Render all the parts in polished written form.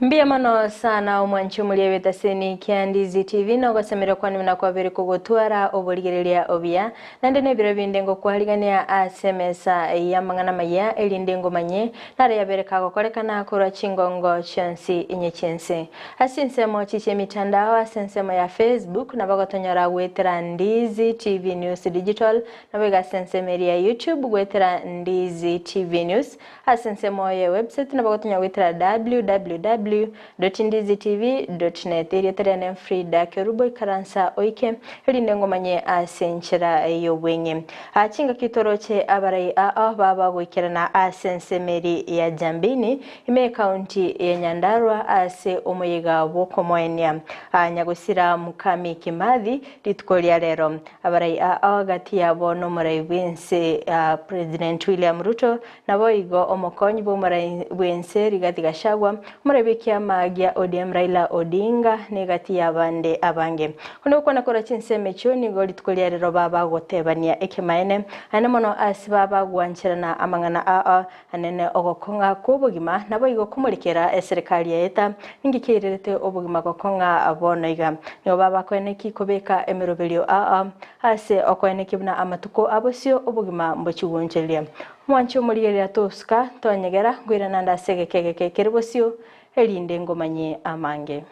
Mbia mano sana omwanchi omulia betaseni kia Ndizi TV nogosemera kwani muna kugotwara oborigereria obia nande nebiro binde ngokwarigania ase mesa ya mang'ana maya erinde ngomanye nare yabereka gokorekana korwa chingongo chionsi inye chiense ase ensemo chiche mitandao ase ensemo ya Facebook nabagotonyora gwetera Ndizi TV News Digital nabiga ase ensemo ya YouTube gwetera Ndizi TV News ase ensemo ya website nabagotonyora gwetera www.ndizitv.net iriaterene Frida Kerubo ikaransa oike erinde ngomanye ase enchera y'obweng'e achinga kitoroche abarai aa baba goikerana ase ensemeri ya Jambini ime county ya Nyandarua ase omoyega bwokomoenia anyagosira Mukami Kimathi rituko ria rero abarai aa gati yabo n'omurai bwense President William Ruto nabo igo omokonyi bw'omurai bwense Rigathi Gachagua murebekia magia ODM Raila Odinga negati yabande abange kuno kona kora chinseme choni nigo rituko ria rero baba gotebania ekemaene ane mono ase baba gwancherana amang'ana a anene ogokonga kobogima nabo igo kumurikera eserikali ya eta ningikirerete obogima gokonga abono iga nigo baba kweneki kobeka emeroberio a ase okweneki buna amatuko abosio obogima mbochigoncheria mwanchi omurigerera tosuka tonyegera ngwirana ndasegekegeke keribosio erinde ngomanye amange.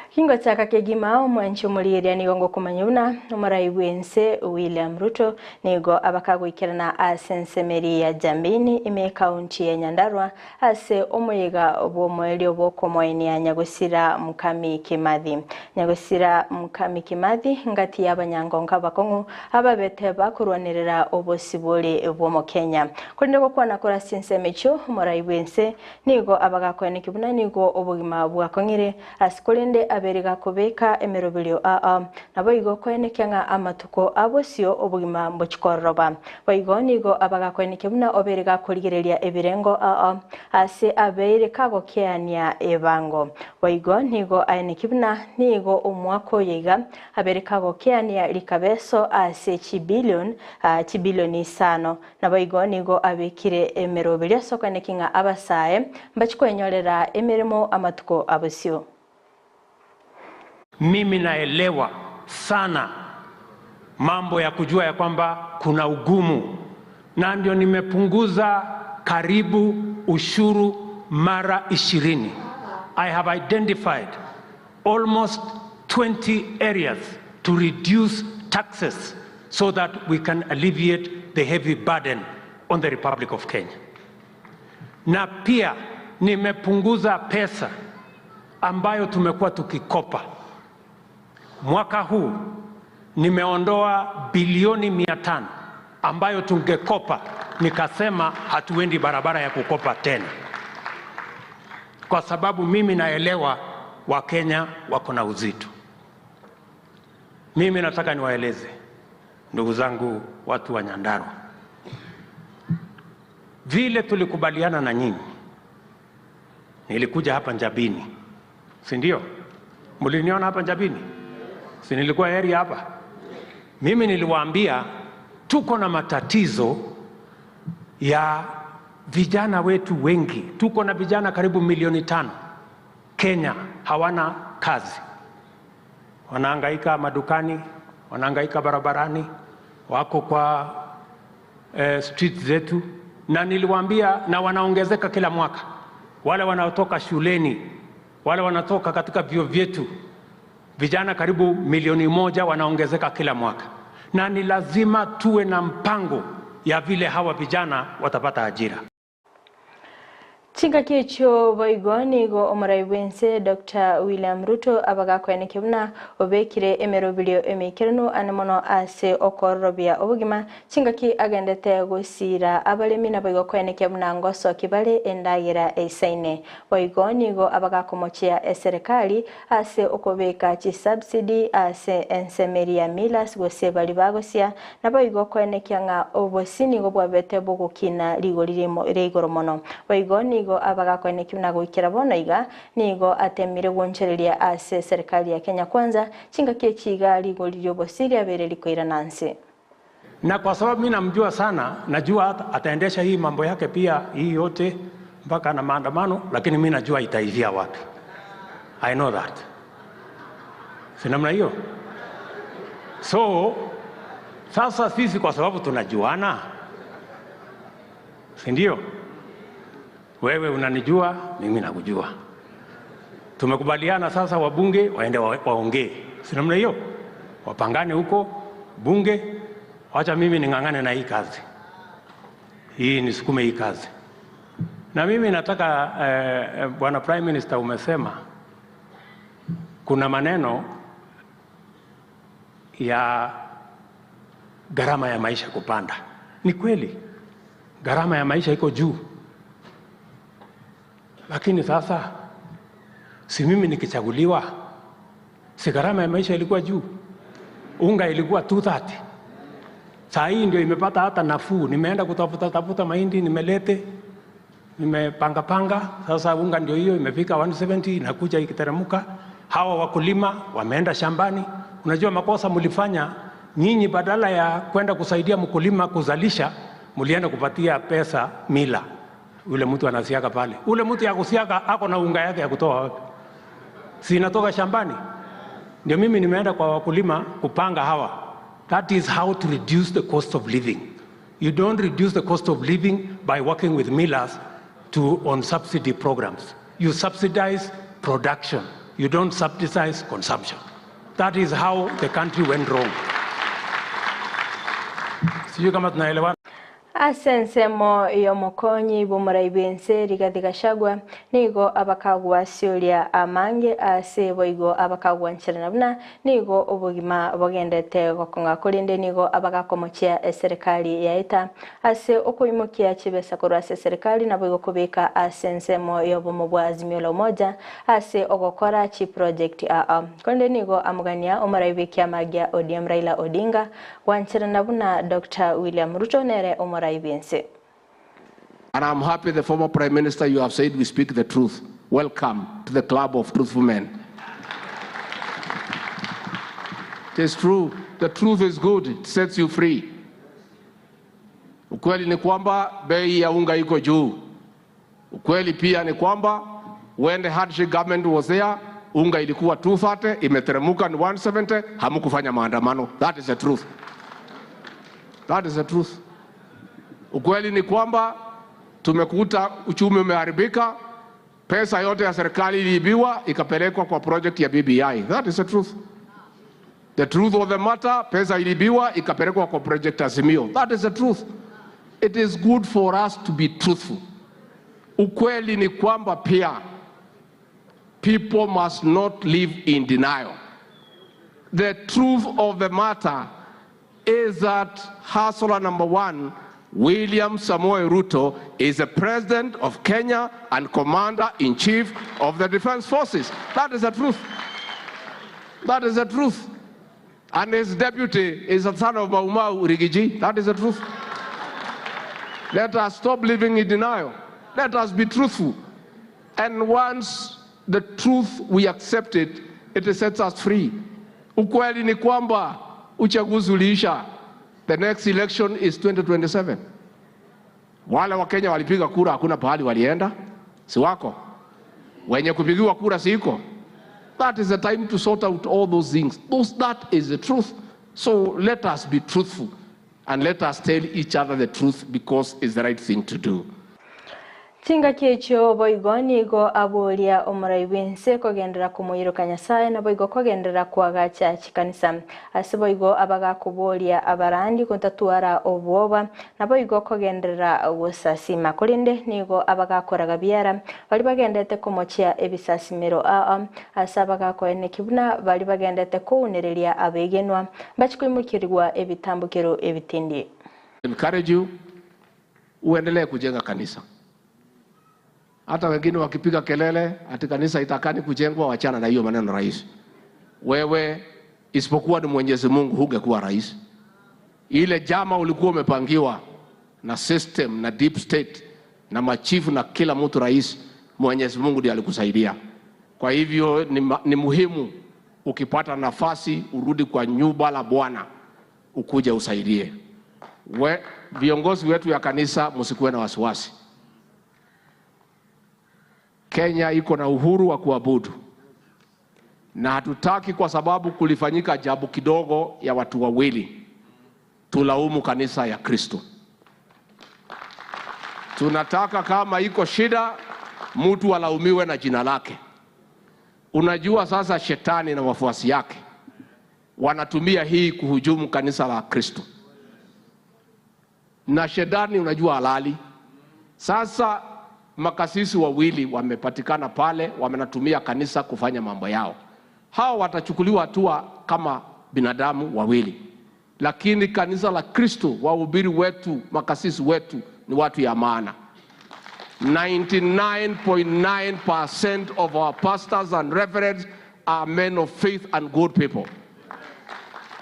Kingo chaka kegima omwanchi omurigereria nigo ngokumanya omurai bwense William Ruto nigo abakagoikerana ase ensemeri ya Jambini ime county ya Nyandarua ase omoyega bw'omoerio bw'okomoenia nyagosira Mukami Kimathi. Nyagosira Mukami Kimathi ngati y'abanyangonka bakong'u ababete bakurwanirira obosibore bw'omo Kenya. Korende gokwana kora enseme echo omurai bwense nigo abagakweneki buna nigo obogima bwakong'ire ase korende aberega kubeka emeroberio a nabo igo kwenekia amatuko abosio obogima mbochikororoba boigo nigo abagakwenekia buna oberega korigereria ebirengo a ase abeire kagokeania ebango boigo nigo aenekia buna nigo omwako yiga abereka gokeania likabeso ase chibilioni 5 nabo igo nigo abekire emeroberio sokwenekia abasae mbachikwenyorera emirimo amatuko abosio. Mimi naelewa sana mambo ya kujua ya kwamba kuna ugumu, na ndio nimepunguza karibu ushuru mara 20. I have identified almost 20 areas to reduce taxes so that we can alleviate the heavy burden on the Republic of Kenya. Na pia nimepunguza pesa ambayo tumekuwa tukikopa. Mwaka huu nimeondoa bilioni 500 ambayo tungekopa, nikasema hatuendi barabara ya kukopa tena. Kwa sababu mimi naelewa Wakenya wako na uzito. Mimi nataka niwaeleze ndugu zangu watu wa Nyandarua, vile tulikubaliana na nyinyi, nilikuja hapa Njabini, si ndio? Mliniona hapa Njabini? Si nilikuwa area hapa? Mimi niliwaambia tuko na matatizo ya vijana wetu wengi. Tuko na vijana karibu milioni 5 Kenya hawana kazi. Wanahangaika madukani, wanahangaika barabarani, wako kwa street zetu. Na niliwaambia, na wanaongezeka kila mwaka. Wale wanaotoka shuleni, wale wanatoka katika vyuo vyetu, vijana karibu milioni 1 wanaongezeka kila mwaka. Na ni lazima tuwe na mpango ya vile hawa vijana watapata ajira. Chinga kicho boigo nigo omurai bwense Dr. William Ruto abagakweneke buna obekire emerobilio emikirano anemono ase okorobia obogima chinga ki agendete gosira abalemi naboigo kweneke buna ngoso kibale endagira eisaine boigo nigo abagakomochia eserikali ase okobeka chi subsidy ase ensemeria milas gose bali bagosia naboigo kweneke nga obosi nigo bwabete bogokina rigori rigoro mono boigo nigo nigo abagakoeneki na goikera bono iga nigo atemire gwonchereria ase serikali ya Kenya Kwanza chingaki chiga rigori ryobosiri abere likoira nansi. Na kwa sababu mimi namjua sana, najua ataendesha hii mambo yake pia hii yote mpaka na maandamano, lakini mimi najua itaivia wapi. I know that. Si namna hiyo? So sasa sisi kwa sababu tunajuana, si ndio? Wewe unanijua, mimi nakujua. Tumekubaliana sasa wabunge waende waongee. Si namna hiyo? Wapangane huko bunge, wacha mimi ning'ang'ane na hii kazi. Hii nisukume hii kazi. Na mimi nataka Bwana Prime Minister, umesema kuna maneno ya gharama ya maisha kupanda. Ni kweli, gharama ya maisha iko juu. Lakini sasa, si mimi nikichaguliwa, si gharama ya maisha ilikuwa juu. Unga ilikuwa 230. Saa hii ndio imepata hata nafuu. Nimeenda kutafuta tafuta mahindi, nimelete, nimepanga panga. Sasa unga ndio hiyo imefika 170, inakuja ikiteremka. Hawa wakulima wameenda shambani. Unajua makosa mlifanya nyinyi, badala ya kwenda kusaidia mkulima kuzalisha, mlienda kupatia pesa mila. Ule mtu anasiaga pale. Ule mtu ya kusiaga ako na unga yake ya kutoa wapi? Si inatoka shambani. Ndio mimi nimeenda kwa wakulima kupanga hawa. That is how to reduce the cost of living. You don't reduce the cost of living by working with millers on subsidy programs. You subsidize production. You don't subsidize consumption. That is how the country went wrong. Sijui kama tunaelewana. Asensemo yomokonyi bumurai bense Rigathi Gachagua nigo abakagwa sioria amange ase boigo abakagwa nchirana buna nigo obogima bogendete gokonga korinde nigo abagakomochia eserikali ya eta ase okoimokia chibesa korwa ase serikali na boigo kubika asensemo yobomo bwa Azimio la Umoja ase ogokora chi project a korinde nigo amugania omurai bekia magia ODM Raila Odinga wanchirana buna Dr. William Ruto nere omurai. And I'm happy the former Prime Minister, you have said we speak the truth. Welcome to the club of truthful men. It is true. The truth is good. It sets you free. Ukweli ni kwamba bei ya unga iko juu. Ukweli pia ni kwamba when the hardship government was there, unga ilikuwa 230, imeteremuka ni 170, hamukufanya maandamano. That is the truth. That is the truth. Ukweli ni kwamba tumekuta uchumi umeharibika, pesa yote ya serikali iliibiwa ikapelekwa kwa project ya BBI. That is the truth. The truth of the matter, pesa iliibiwa ikapelekwa kwa project Azimio. That is the truth. It is good for us to be truthful. Ukweli ni kwamba pia people must not live in denial. The truth of the matter is that hustler number one, William Samoei Ruto, is the president of Kenya and commander-in-chief of the defense forces. That is the truth. That is the truth. And his deputy is the son of Mau Mau Rigiji. That is the truth. Let us stop living in denial. Let us be truthful. And once the truth we accept it, it sets us free. Ukweli ni kwamba uchaguzi uliisha. The next election is 2027. Wale wa Kenya walipiga kura hakuna pahali walienda. Si wako. Wenye kupigiwa kura si iko. That is the time to sort out all those things. That is the truth. So let us be truthful and let us tell each other the truth because it's the right thing to do. Tinga kiecho boigo nigo aboria omurai bwense kogendera kumuyiruka Nyasaye na boigo kogendera kwagacha chikanisa ase boigo abagakuboria abarandi kontatuara obwoba na boigo kogendera gusasima korinde nigo abagakoraga biara bali bagendete komochia ebisasimero aa ase abagakoene kibuna bali bagendete kuunereria abegenwa bachikwimukirwa ebitambukiro ebitindi. Encourage you uendelee kujenga kanisa. Hata wengine wakipiga kelele ati kanisa itakani kujengwa, wachana na hiyo maneno rais. Wewe isipokuwa ni Mwenyezi Mungu hungekuwa rais. Ile jama ulikuwa umepangiwa na system na deep state na machifu na kila mtu rais, Mwenyezi Mungu ndiye alikusaidia. Kwa hivyo ni muhimu ukipata nafasi urudi kwa nyumba la Bwana ukuje usaidie. Viongozi wetu ya kanisa, msikuwe na wasiwasi. Kenya iko na uhuru wa kuabudu. Na hatutaki kwa sababu kulifanyika jambo kidogo ya watu wawili tulaumu kanisa ya Kristo. Tunataka kama iko shida mtu alaumiwe na jina lake. Unajua sasa shetani na wafuasi yake wanatumia hii kuhujumu kanisa la Kristo. Na shetani unajua halali. Sasa makasisi wawili wamepatikana pale, wamenatumia kanisa kufanya mambo yao. Hao watachukuliwa hatua kama binadamu wawili. Lakini kanisa la Kristo, wahubiri wetu, makasisi wetu ni watu ya maana. 99.9% of our pastors and reverends are men of faith and good people.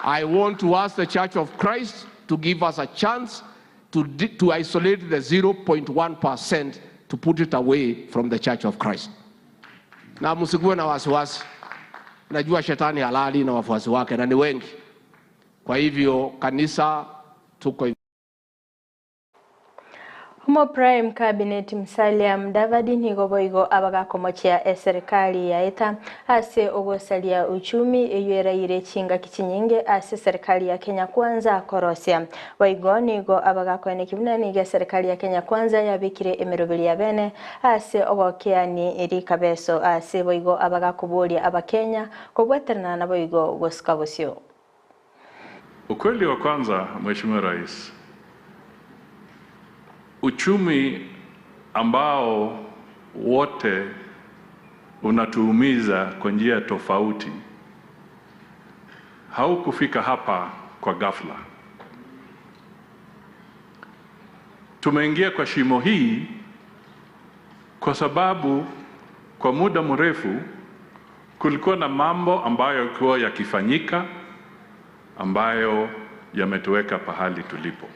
I want to ask the Church of Christ to give us a chance to isolate the 0.1% to put it away from the Church of Christ. Na msikuwe na wasiwasi. Najua shetani halali na wafuasi wake na ni wengi. Kwa hivyo kanisa tuko. Humo Prime Cabinet Musalia Mudavadi nigo boigo abagakomochia serikali ya eta ase ogosalia uchumi eyeraire chinga kichinyinge ase serikali ya Kenya Kwanza korosia waigo nigo abagakoene kibuna niga serikali ya Kenya Kwanza yabikire emerobeli ya bene ase ogokea ni erikabeso ase boigo abagakuboria abakenya kobweterana na boigo gosuka bosio. Ukweli wa kwanza, Mheshimiwa Rais, uchumi ambao wote unatuumiza kwa njia tofauti haukufika hapa kwa ghafla. Tumeingia kwa shimo hii kwa sababu kwa muda mrefu kulikuwa na mambo ambayo yalikuwa yakifanyika ambayo yametuweka pahali tulipo.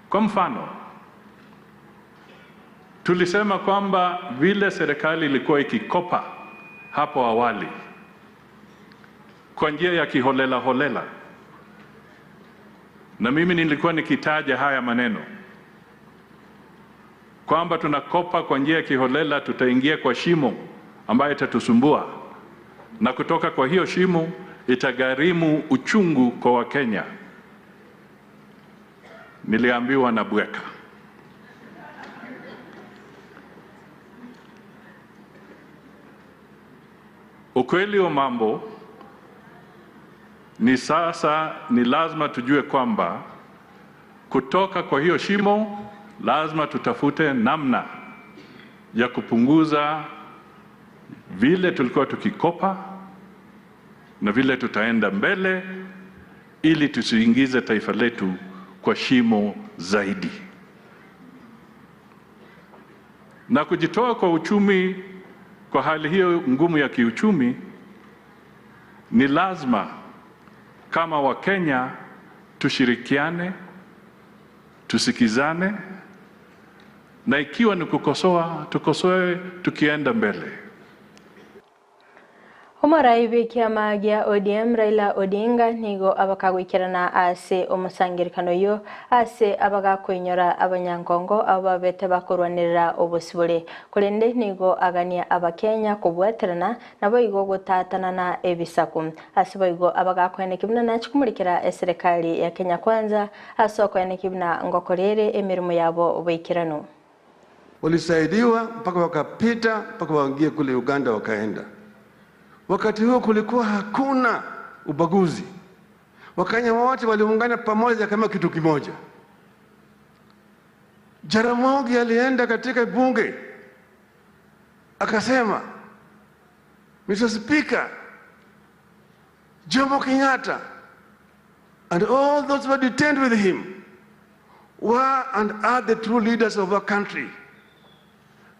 Kwa mfano, tulisema kwamba vile serikali ilikuwa ikikopa hapo awali kwa njia ya kiholela holela, na mimi nilikuwa nikitaja haya maneno kwamba tunakopa kwa njia ya kiholela, tutaingia kwa shimo ambayo itatusumbua, na kutoka kwa hiyo shimo itagharimu uchungu kwa Wakenya. Niliambiwa na bweka. Ukweli wa mambo ni sasa ni lazima tujue kwamba kutoka kwa hiyo shimo lazima tutafute namna ya kupunguza vile tulikuwa tukikopa na vile tutaenda mbele ili tusiingize taifa letu kwa shimo zaidi. Na kujitoa kwa uchumi kwa hali hiyo ngumu ya kiuchumi ni lazima kama Wakenya tushirikiane, tusikizane, na ikiwa ni kukosoa, tukosoe tukienda mbele. Omorai kiama gia ODM Raila Odinga nigo abakagwikirana ase omusangirikano yo ase abagakoinyora abanyankongo ababete bakorwanirira obosibole kulende nigo agania abakenya kubweterana nabo igo gutatana na ebisaku ase boigo abagakoene kibuna nachikumurikira eserikali ya Kenya Kwanza ase okoene kibuna ngokorere emirimo yabo boikirano. Walisaidiwa mpaka wakapita mpaka waingie kule Uganda wakaenda. Wakati huo kulikuwa hakuna ubaguzi. Wakenya wote waliungana pamoja kama kitu kimoja. Jaramogi alienda katika bunge akasema, Mr. Speaker, Jomo Kenyatta and all those who were detained with him were and are the true leaders of our country,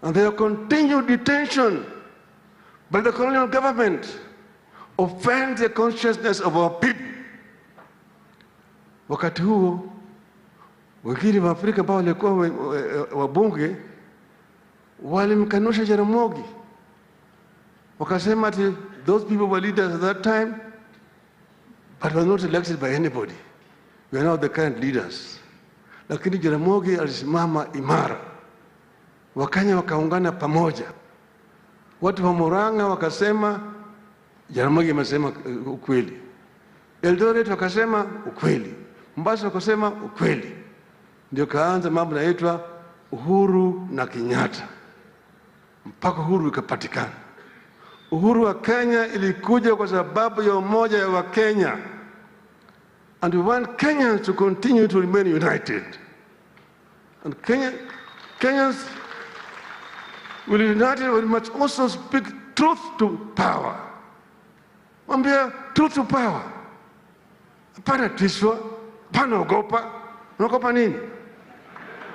and their continued detention by the colonial government offends the consciousness of our people. Wakati huo Wengine wa Afrika ambao walikuwa wabunge walimkanusha Jaramogi, wakasema ati those people were leaders at that time but were not elected by anybody. We are now the current leaders. Lakini Jaramogi alisimama imara, Wakenya wakaungana pamoja. Watu wa Murang'a wakasema Jaramogi amesema ukweli, Eldoret wakasema ukweli, Mombasa wakasema ukweli. Ndio kaanza mambo naitwa Uhuru na Kenyatta mpaka uhuru ikapatikana. Uhuru wa Kenya ilikuja kwa sababu ya umoja ya Wakenya. And we want Kenyans to continue to remain united. And Kenyans will united, we must also speak truth to power. Mwambia truth to power. Hapana tishwa, hapana ogopa. Unaogopa nini?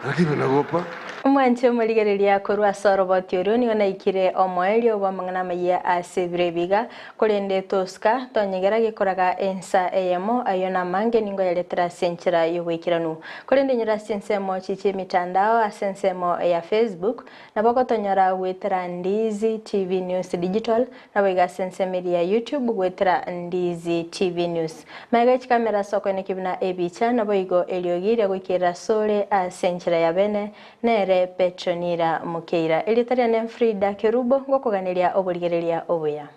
Lakini unaogopa. Omwanche omorigereria korwa ase oroboti orio nigo naikire omoerio bwa amang'ana amaya ase ebiro ebiga korende tosika tonyegera gekoraga ensa eyemo ayo namange ningo yaretera ase enchera ya obwekeranu korende nyora ase ensemo chiche emitandao ase ensemo ya Facebook nabo gotonyora gwetera Ndizi TV News Digital nabo iga ase ensemo eria ya YouTube gwetera Ndizi TV News maiga chikamera soko nekibuna ebicha nabo igo eriogi goikera sore ase enchera ya bene nere Petronira Mukeira. Elitaria ne Frida Kerubo ngokuganiria oburigereria obuya.